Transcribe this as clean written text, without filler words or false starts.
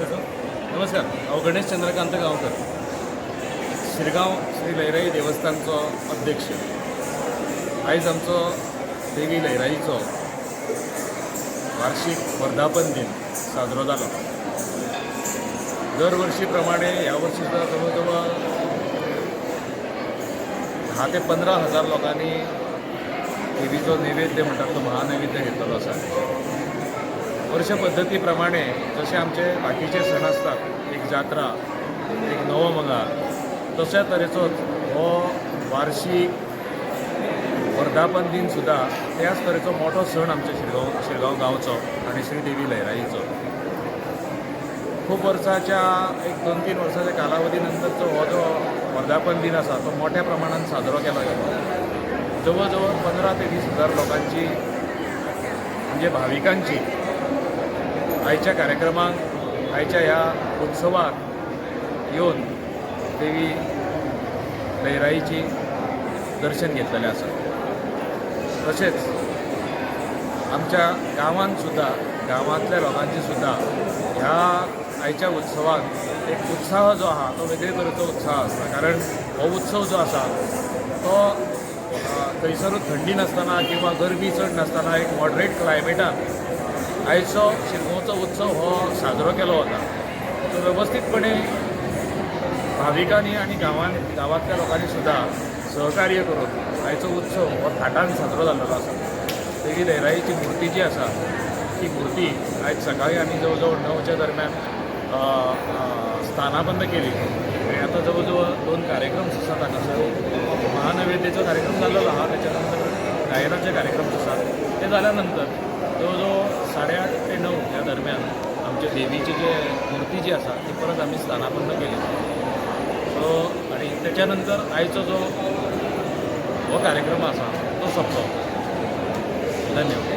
नमस्कार, हांव गणेश चंद्रकांत गांवकर, शिरगांव श्री लयराई देवस्थानचो अध्यक्ष. आयज आमचो देवी लयराईचो वार्षीक वर्धापन दिन साजरो जालो. दरवर्षी प्रमाणे ह्या वर्षी सुद्दां जवळ जवळ 10 ते 15 हजार लोकांनी देवीचो नैवेद्य म्हणटात तो महानैवेद्य घेतलेलो आसा. वर्ष पद्दती प्रमाणे जशे आमचे बाकीचे सण आसतात, एक जात्रा, एक नवो मंगार, तशा तरेचोच हो वार्षीक वर्धापन दिन सुद्दां त्याच तरेचो मोठो सण आमच्या शिरगांव गांवचो आनी श्री देवी लयराईचो. खूब वर्साच्या, एक 2-3 वर्साच्या कालावधी नंतरचो हो जो वर्धापन दिन आसा तो मोठ्या प्रमाणान साजरो केलो गेलो. जवळ जवळ 15 ते 20 हजार लोकांची, म्हणजे भाविकांची आयच्या कार्यक्रमाक, आयच्या ह्या उत्सवाक येवन देवी लयराईची दर्शन घेतलेलें आसा. तशेंच आमच्या गांवांत सुद्दां, गांवांतल्या लोकांची सुद्दां ह्या आयच्या उत्सवाक एक उत्साह जो आहा तो वेगळे तरेचो उत्साह आसता, कारण हो उत्सव जो आसा तो थंयसरूच थंडी नासतना किंवा गरमी चड नासतना एक मॉडरेट क्लायमेटान आयचो शिरगांवचो उत्सव हो साजरो केलो वता. सो वेवस्थीतपणे भाविकांनी आनी गांवांतल्या लोकांनी सुद्दां सहकार्य करून आयचो उत्सव हो थाटान साजरो जाल्लो आसा. देवी लयराईची मूर्ती जी आसा ती मूर्ती आयज सकाळी आमी जवळ जवळ 9च्या दरम्यान अ, अ, स्थानाबद्ध केली आनी आतां जवळ जवळ दोन कार्यक्रम आसात हांगासर. महानैवेद्याचो कार्यक्रम जाल्लो आहा, त्याच्या नंतर गायनाचे कार्यक्रम आसात. ते जाल्या नंतर जवळ जवळ 8:30 ते 9 ह्या दरम्यान आमच्या देवीची जे मूर्ती जी आसा ती परत आमी स्थानापन्न केली. सो आनी त्याच्या नंतर आयचो जो हो कार्यक्रम आसा तो सोंपलो. धन्यवाद.